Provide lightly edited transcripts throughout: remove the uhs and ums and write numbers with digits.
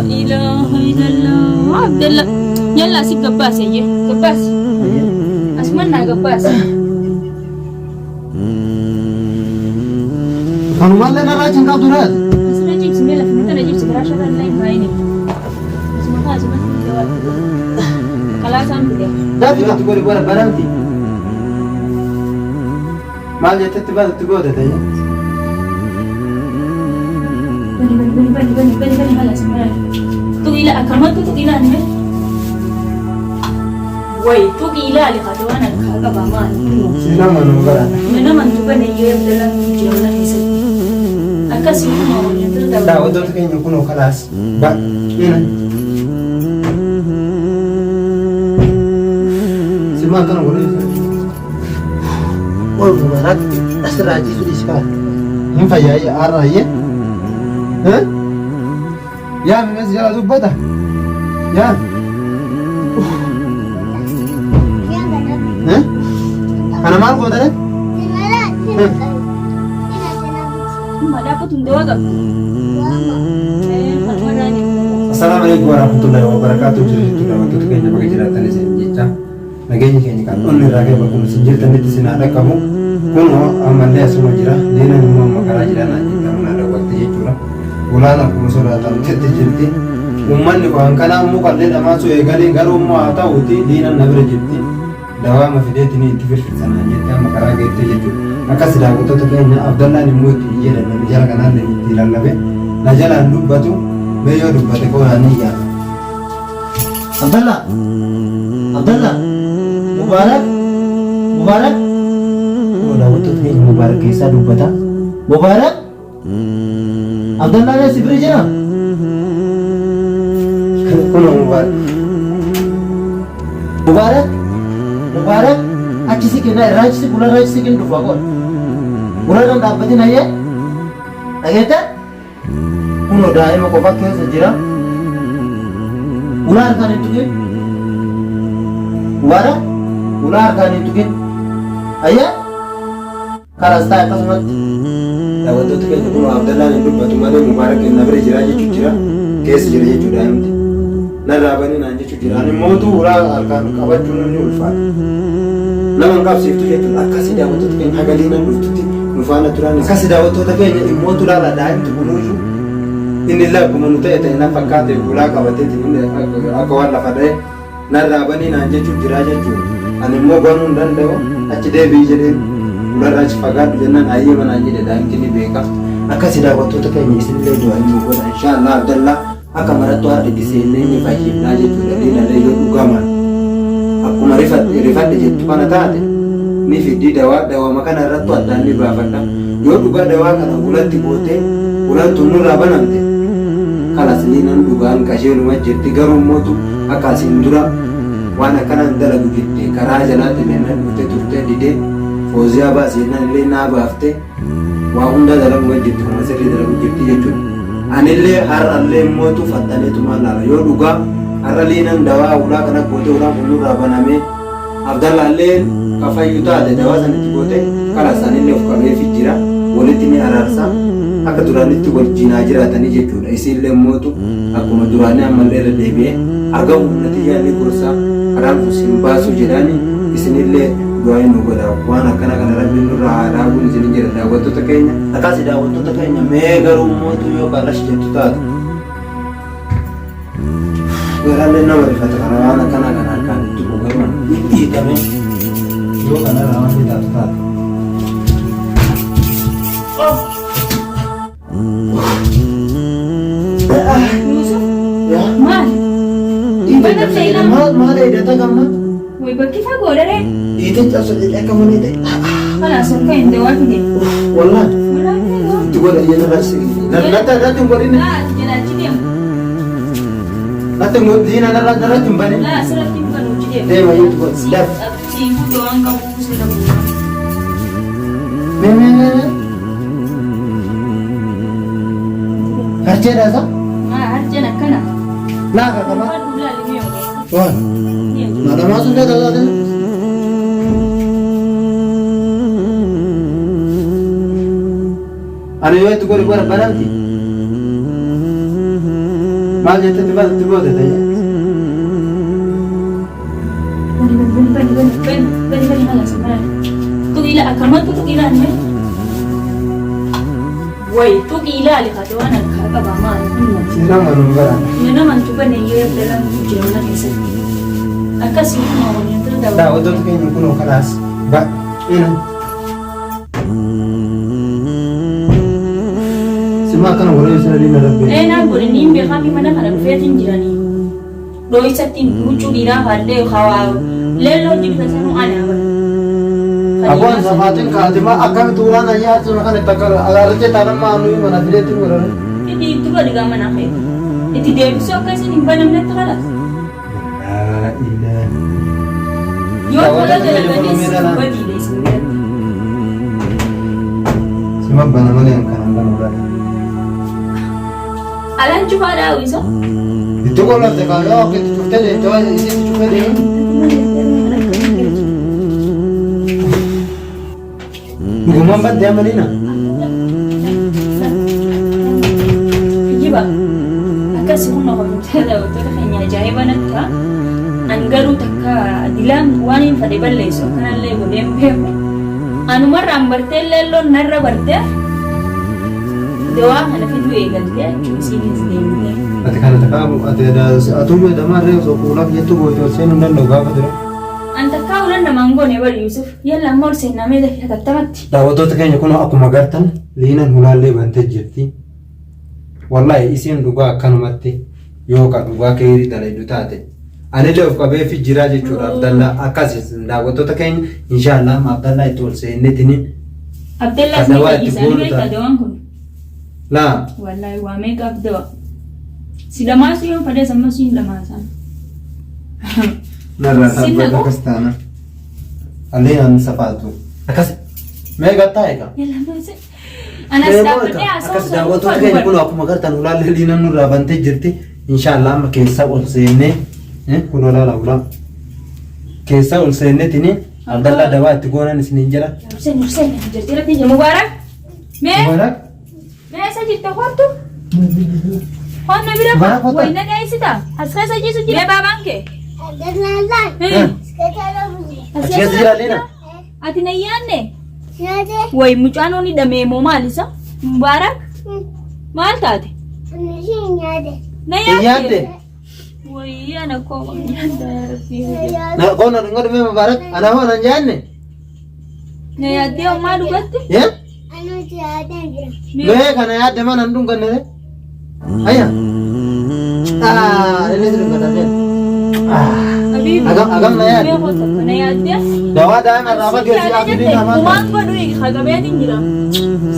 ilaaha illallah. Abdalla. Yalla si gabbaas eeyyee. Gabbaas. Asuman naa gabbaas. Kanumallee narraa achi hin qabdu raati. Asirra cibsi mee lafuma tana cibsi karaa sharaa illee hin kaa'ini. Asuma kaa asumatti jawaatu. Kalaasaan fide. Dafi itti godhi bara banamti. Maal jettetti baatutti goote ta'e. Bani bani bani bani bani bani bani haala asuma laala. Tuqi ilaa akkamatti tuqi ilaali mee. Way tuqi ilaali haa waan harkaa qaba maali. Nama nu barata. Mana mantu bane yoo Abdallaan jira mana keessatti. Akkasii kunoo hojjettoota Daawwattoota keenya kunoo kalaas. Ba. Ina. Simaa akkana godhee. Ol Mubarak asirraa ciisu dhiisi kaa. Hin fayyaa har'aayyee. Yaa mimes jala dubbata. Yaa. Kana maal goota ree? Madaakutu hin dawaa qabdu. Assalamu alaikum warahmatullahi wabarakatuh. Jirtu daawwattoota keenya bakka jiraatan isin jecha nageenyi keenya kan onni irraa ga'e bakkuma isin jirtanitti isin haa dhaqqabu. Kunoo ammallee asuma jira. Liinaan immoo amma karaa jira naan jette amma naa dawwalte jechuudha. Ulaan akkuma sodaatamtetti jirti. Uummanni waan kanaa immoo qallee dhamaasuu eegalee garuu immoo haa ta'uuti liinaan na bira jirti. Dawaama fideetiin itti firfirsa naan jette amma karaa geettee jechuudha. Akkas daawwattoota keenya Abdallaan immoo itti iyyee lallabe jara kanaallee itti lallabe na jalaan dubbatu mee yoo dubbate qoonaan ni yaala. Abdallah! Abdallah! Mubaarak! Mubaarak! Kunoo daawwattoota keenya Mubaarak keessaa dubbata. Mubaarak! Abdallah mee si bira jira? Kunoo Mubaarak. Mubaarak! Mubaarak! Achi siqi na irraa achi siqi ularraa achi siqi hin dhufa qoon. Ularra hin dhaabbatin hayyee. Dhageettaa? Kunoo daa'ima qofa keessa jira. Ulaa harkaan hin tuqin. Mubaarak! Ulaa harkaan hin tuqin. Hayyee? Kalaas taa'e akkasumatti. Daawwattoota keenya kunoo Abdallaan hin dubbatu malee Mubaarak na bira jira jechuu jira. Keessa jira jechuu daa'imti. Narraa banii naan jechuu jira. Ani mootuu ulaa harkaan qabachuun ni ulfaata. Nama hin qabsiiftu jechuudha. Akkasii daawwattoota keenya haga liinan dhuftutti nu faana turan. Akkasii daawwattoota keenya immootu laala daa'imti kunuuyyuu inni illee akkuma nu ta'e ta'e na fakkaate ulaa qabateeti inni akka waan lafa dha'e Narraa banii naan jechuu jiraa jechuudha. Ani immoo banuu hin danda'u achi deebi'i jedheen ularraa achi fagaadhu jennaan hayyama naan jedhe daa'imti ni beeka. Akkasi daawwattoota keenya isinillee du'aa nuu godha inshaallah Abdallaa akka marattuu har'a itti seennee ni fayyifnaa jechuudha diinallee yoo dhugamaan akkuma rifadhe rifadhe jettu kana taate ni fiddi dawaa dawama kana irrattu addaan ni baafadha yoo dhugaa dawaa kana ulatti gootee ulaan tun nurraa banamte kalas liinan dhugaan qajeeluma jirti garuu mootu Akka asiin dura waan akkanaa hin dalagu jette karaa jalaatiin ennaan dhuftee turte didee Fooziyaa baasi jennaan illee naa baafte waa hundaa dalaguma jirti kuma sirrii dalagu jirti jechuudha. Anillee har'allee mootu fattaneetumaan laala yoo dhugaa har'a liinan dawaa ulaa kana goote ulaan kun nurraa banamee Abdallaallee ka fayyu taate dawaa san itti goote kalaas anillee of qabeefi jira walitti ni araarsa akka duraanitti wajjiin haa jiraatanii jechuudha isiillee mootu akkuma duraanii ammallee irra deebi'ee haga humna tiyyaa ni gorsa karaan kun sin baasuu jedhaani isinillee du'aa'ii nu godha waan akkana kana rabbiin nurraa haa dhaabuun isinin jedha daawwattoota keenya. Akkasi daawwattoota keenya mee garuu mootu yoo qarrash jettu taate. Garaallee nama rifata kana waan akkanaa kana harkaan itti garuu dhiitame yoo kanarraa waan ni taatu taate. Yusuf, Yaa. maal? Dhiitee cabsa jedhe maal maal eedata gamma? Way bakki fagoo dharee. Dhiitee cabsa jedhe akka malee ta'e. Kalaas ol ka'in dawaa fide. Wallaan Walaa fide. itti godha iyyata irraa si. Natti natti hin godhin. Laa ati jalaa achi deemu. Natti hin godhin. Diina narraa narratti hin banin. Laa asirratti hin banu achi deemu. Deema iyyatti godhi. Daf. Siin dawaan qabu sirra bu'u. Mee mee mee mee. Harcheedha isa? Maa harceen akkana. Laa kakama. Waan dhulaalli mi'oo. Waan. Madamaa sun feeta taate. Ani yoo itti godhi bara banamti. Maal jettee itti goote ta'e? Bani bani bani bani bani bani bani halas bani. Tuqi ila akkamatti tuqi ilaali mee. Wayi tuqi ilaali kaate waan harkaa qaba maali. Sina manuu bara. Nama tubane yoo Abdallaan jira mana keessatti. Akkasii kuma waliin tura. Daawwattoota keenya kunoo kalaas ba ina. Sima akkana godhee sana diina rabbi. Ee naan godhe niin beekaa fi mana kana dhufeetiin jiranii. Dhooysattiin huccuu dhiiraa faallee hawaa leelloo jibita sanuu ana bara. Abbaan safaatiin kaatimaa akkamitti ulaan ayyaa sun kan itti akka agaarrachee taanammaa nuyi mana fideetti godhame. Itti itti godhi gaa mana kee. Itti deebisuu akka isin hin banamnetti kalas. Yoo tola dalaganis badiidha isin biratti. Sima bana malee kan hanga muraadha. Alaan cufaa daawwisa. Itti qolofte kan yoo akka itti cuftee deemte waan isitti cuftee deemte. Dhugumaan baddee amalina. Kijiba. Akkasii humna hojjechaa daawwattoota keenya ajaa'iba natti An garuu takka dilaan waan hin fedhe balleessu akkanallee godheen beeku. Anumarraan bartee leelloon narra bartee dawaa kana fiduu eegaltee jechuun isiinis deemtee. Ati kana takka ati atuu jedhama irree osoo kuulaaf jettu goote ol seenuu hin danda'u gaafa dura. An takkaa ulan namaan goone bari Yusuf. Yalla amma ol seennaa mee dafii hatattamatti. Daawwattoota keenya kun akkuma gartan liinan hulaallee bantee jirti. Wallahi isiin dhugaa akkanumatti yoo ka dhugaa keerii dalaydu taate. Anillee of qabee fi jiraa jechuudha Abdallaa akkas daawwattoota keenya inshaallah amma Abdallaa itti ol seenneetini. Abdallaas ni Dawaa itti fayyisa ni goonu beektaa taate. dawaan kun. Laa Wallahi waa meeqaaf dawa. Si dhamaasuu yoon fedhes ammas hin dhamaasaan. narraa Sin dhaabbata naqu? akkas taana. Allee safaatu. Akkas mee gattaa egaa. Yalla maase. Anas dhaabbadhee haasa'uu Akkas daawwattoota keenya kun akkuma gartan ulaallee liinan nurraa bantee jirti. Inshaallah amma keessaa ol seennee kun olaala ulaa. Keessaa ol seenneetini Abdallaa dawaa itti goonan isiniin jedha. Hussein Hussein jirti jirti Mubaarak. Mee Mubaarak. mee eessa jirta kottu? Qonna bira Mubaarak kottu. wayi na dheessita. As keessa jiisu jira. Mee baabaan kee? Achi keessa jira liina. Ati na yaanne? Wayi mucaan oni dhamee moo maal isa? Mubaarak maal taate? Na Hin yaadde? yaadde? Wayi ana koo yaadda yaa Rabbii. Na koona dhunga dhumee Mubaarak ana hoo nan yaadne? Na yaaddee homaa dhugatti? Yee? Mee kana yaadde mana hin dhunganne? Ayya. Ah, inni si dhungata seen. Ah. Habibi. Agam agam na yaadde. Mee koo takka na yaaddee? Dawaa daa'ima irraa fageessi asiriin hamaa. Kumaan godhu hagabeetiin jira.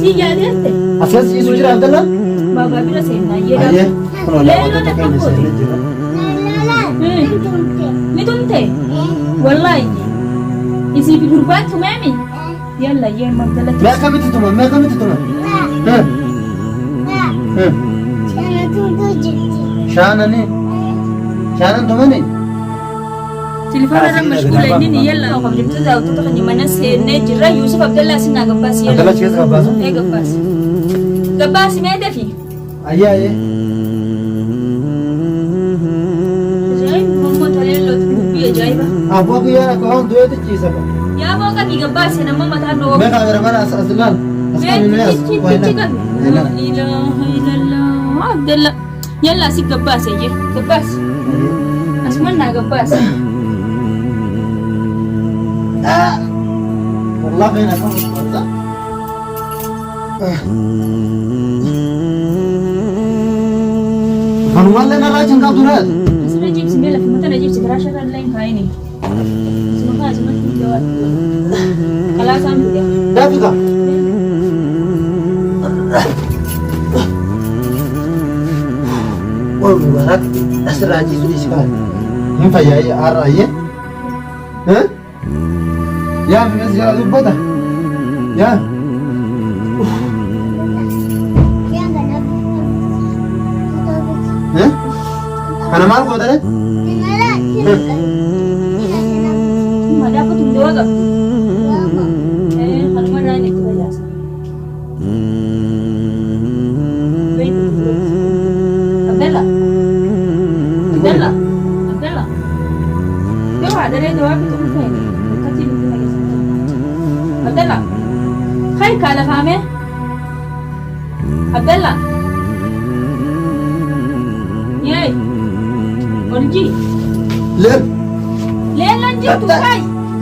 Si yaaddee? As keessa ciisu jira Abdallaan? Baabaa bira seenaa Ayyee. jedhama. Kunoo daawwattoota keenya seenee jira. Ni tumte? Wallaahi. Isii fi gurbaan tumeemi? Yalla yee magdalatti. Mee akkamitti tuma? Mee akkamitti tuma? Shaanani. Shaanan tumani? Telefoona irra mashguula inni ni yalla kabajamtoota daawwattoota keenya mana seennee jirra. Yuusuf Abdallaa sinaa gabbaasi yalla. Abdallaa achi keessa gabbaasu? Ee gabbaasi. Gabbaasi mee dafi. Ayyee ayyee. Ajaa'iba mammoo taleelloo dubbii ajaa'iba. Abbaa guyyaa akka waan du'eetti ciisa. Yaa boo qabii gabbaasi nama mataan dhoobu. Mee kaamera mana as as ilaal. As qabi mee as. Waa ilaal. Ilaal. Ilaaha illallah Abdalla. Yalla si gabbaase je gabbaasi. Asuman naa gabbaase. Wallah feena akkam ulfaata. Kanumallee narraa cinqaa tureet. Asirra cibsi mee lafa mata na cibsi karaa sharra illee hin kaa'ini. Asuma kaa asumatti jawaatu. Kalaasaan fide. Daafika. Ol Mubarak asirraa ciisuu dhiisi kaa. Hin fayyaa har'a ayyee. Yaa mi'as jala dubbata. Yaa. Kana maal gootare? Madaa kutuun dawaa qabdi. Kanuma irraa inni itti fayyasa. Abdalla. Abdalla. Abdalla. Dawaa daree dawaa fixuu hin feene. Akkatiin itti fayyadamu. Abdalla. Kai kaa lafaamee. Abdalla. Yee. Oljii. Leel. Leelloon jirtu kai.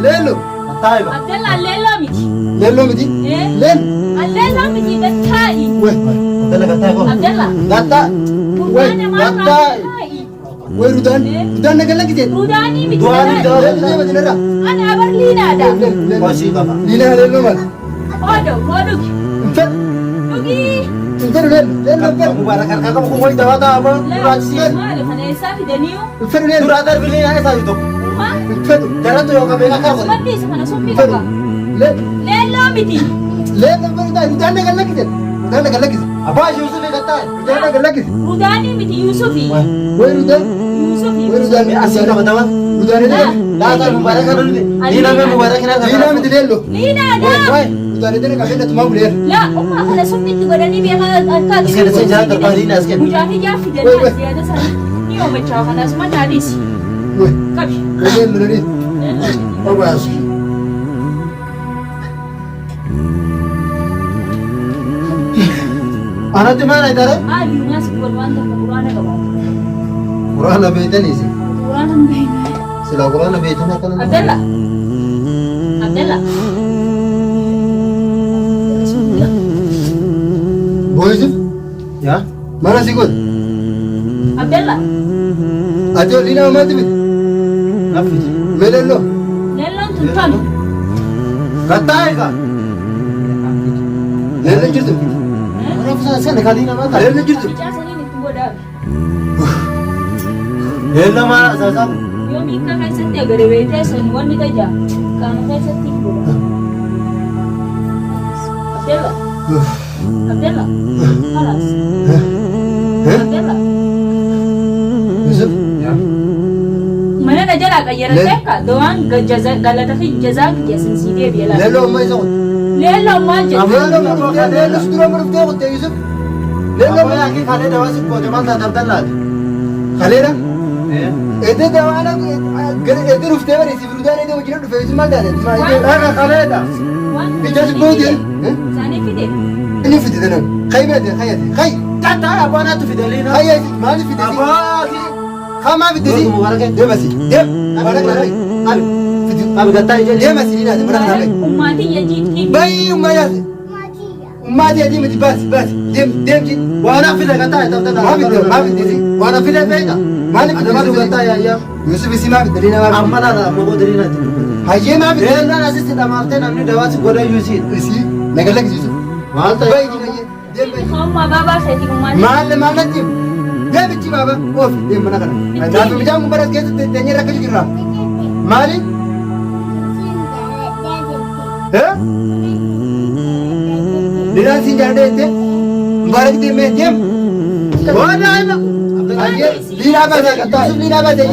Leello. Taayiba. Abdalla leelloo miti. Leelloo miti. Eh. Leel. Leelloo miti gattaa'i. Wee. Abdalla gattaa koo. Abdalla. Gattaa. Wee. Rudaana maal Gattaa. taa'i. Wee Rudaan. Rudaan na galakkise. Rudaanii miti. Du'aan gattaa'i. Leello deema dinarra. Ani abar liinaadha. Kosii qaba. Liinaa leelloo maal? Odo, odugi. Hin fedhu. Dhugii. Hin fedhu leello. Leelloo hin fedhu. Mubaarak harkaa qabu kun wayi dawaa ta'a aboo. Laa, maali kana eessaa fidaniiyu? Hin fedhu leello. Duraa darbilee yaa isaa tokko. Maa? Hin fedhu. Jalatti yoo qabee akka godhe. Maddi isa kana summii Hin fedhu. qaba. Leello. Leelloo miti. Leelloo hin fedhu ta'i. Rudaan na galakkise. Rudaan na galakkise. Abbaa Yuusuf gattaa. Rudaan na galakkise. Rudaanii miti Yuusufi. Wee Rudaan. Yuusufi. Wee Rudaan. Asii qaba dawaa. Rudaan ni Laa. Laata Mubaarak kan olme. Liinaa mee Mubaarak kan Liinaa miti leelloo. Liinaadha. Wee. Rudaan ni qabee tumaa buleera. Laa, ummaa kana summii itti godhanii beekaa akka As kenna sen jala darbaa liinaa as kenna. Mucaa fi jaaf Wee, wee. fidanii ziyaada isaanii ni oomachaa kana asuma taadhiisi. Wee. Qabi. Wee leelloo ni. Obaas. Anatti maal ayitare? Maa addunyaa si wal waan takka quraana qabaatu. Quraana beeytaniisi. Quraana hin beekne. Silaa quraana beeytan akkana. Abdalla. Abdalla. Booyisif. Yaa. Mana si godhe. Abdalla. Ati ol liinaa maati miti. Naffiti. Mee leelloo. Leelloon tun tami. Gattaa egaa. Leelloon jirtu. Rafusaa sana kan liinaa maal ta'a? Leelloon jirtu. Bicaa saniin itti godhaa. Leelloo maal asaasaa? Yoo miikka keessatti agare beektee san wanni tajaa qaama keessatti hin godha. Abdalla. Abdalla. Khalaas. Abdalla. Yusuf. Mana na jalaa qayyarattee akka dawaan galata fi jazaa kiyya sin sii deebi'e laata. Leelloo amma isa qotte. Leelloo maal jedhu? Leelloo amma dhuftee leelloo si dura amma dhuftee qotte Yusuf. Leelloo Abbaa yaakii kalee dawaa si goote maal taate Abdallaati? Kaleera. Ete dawaana ete dhuftee bari si Rudaan ete wajjin dhufe Yusuf maal taate? Dhaga kaleedha. Waan Ija si goote. Isaanii fide. Inni fide tanan. Kai beete kai ate kai. Gattaa abbaa naatti fide liinaa. Kai ate maali fide si? Abbaa kii. Kamaa fide si? Mubarak. Deemasi. Deem. Mubarak kana bai. Abi. Fide. Abi gattaa ija. Deemasi ni naate mana kana bai. Ummaatii yajiitti. Bai ummaa yaase. Ummaa ta'e miti baasi baasi. Deem deem jin. Waan fide gattaa Abdallaa. Maa fide maa fide si? Waan fide beeka. Maali fide? Adabatu gattaa yaayyaa. Yusuf isi maa fide liina maa fide? Amma laala amma booda liinaa itti dubbate. Hayyee maa fide? Leellaan asitti dhamaaftee namni dawaa si godha yuusiidha. Isi naga lakkisi Yusuf. Maal ta'e? Bai jin hayyee. Deem bai. Ummaa baabaa keetii ummaatii. Maal maal natti himu? Deem ichi baaba. Oof deem mana kana. Naafi mijaan kun baras keessatti teenyee rakkachuu jirra. Maali? Eh? Liinaan siin jaalladhe jettee? Mubaarak deemee deem. Waan daa'ima. Hayyee liinaa baasee Yusuf liinaa baasee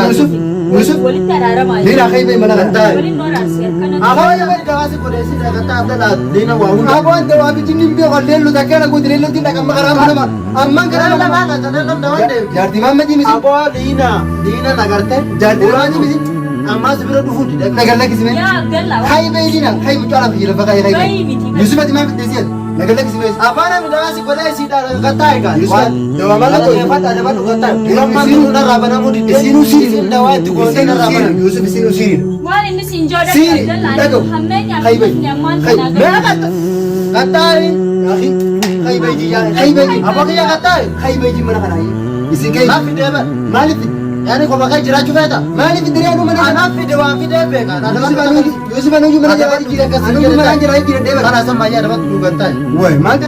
Yusuf Yusuf Walitti araaramaa. liinaa kaybee mana kana. Waliin nu araarsi akkana. Abbaa yaabani dawaa si godhe si gattaa Abdallaa liina waa hunda. Aboo dawaa fi jinni hin beeku leellu takkee na gooti leellutti dhaqan karaa nama amman karaa Leelloo nama. maal taate leelloon dawaa deemti. Jaartii maamma miti. Abbaa liinaa liina nagarte. Jaartii maamma miti. Ammas bira dhufuu dide. Naga lakkisi mee. Yaa Abdalla. Kaybee liinaa kay mucaa lafa jira lafa kay Bai kay. miti. Yusuf ati maal fiddee si'ati? Naga lakkisi mee. Abbaa namni dawaa si godhe si gattaa egaa. Yusuf dawaa maal Dhaggeeffadha godhe? adabadhu gattaa. Durammaan tunu narraa banamuu dide. Isinuu siiri. Isin dawaa itti gootee narraa banamu. Yusuf isinuu siiriidha. Waan inni siin joodha Siiri. Abdalla. Dhaga'u. Hammeenyaa Kai bai. fi ammaan Kai. kanaa Mee gatta. Gattaa. Akhi. Kai bai jiyyaa. Kai bai. Abbaa kiyya gattaa. Kai bai ji mana kana. Isin kai. Maaf fidee bara. Maaliif fidde? Yaani kophaa kan jiraachuu feeta? Maaliif fidde anuu mana kana? Anaaf fide waan fidee beeka. Yusuf anuu Yusuf anuu mana jira. Adabadhu Anuu mana jira jira deema. Kana sammayyaa adabadhu gattaa. Wai maal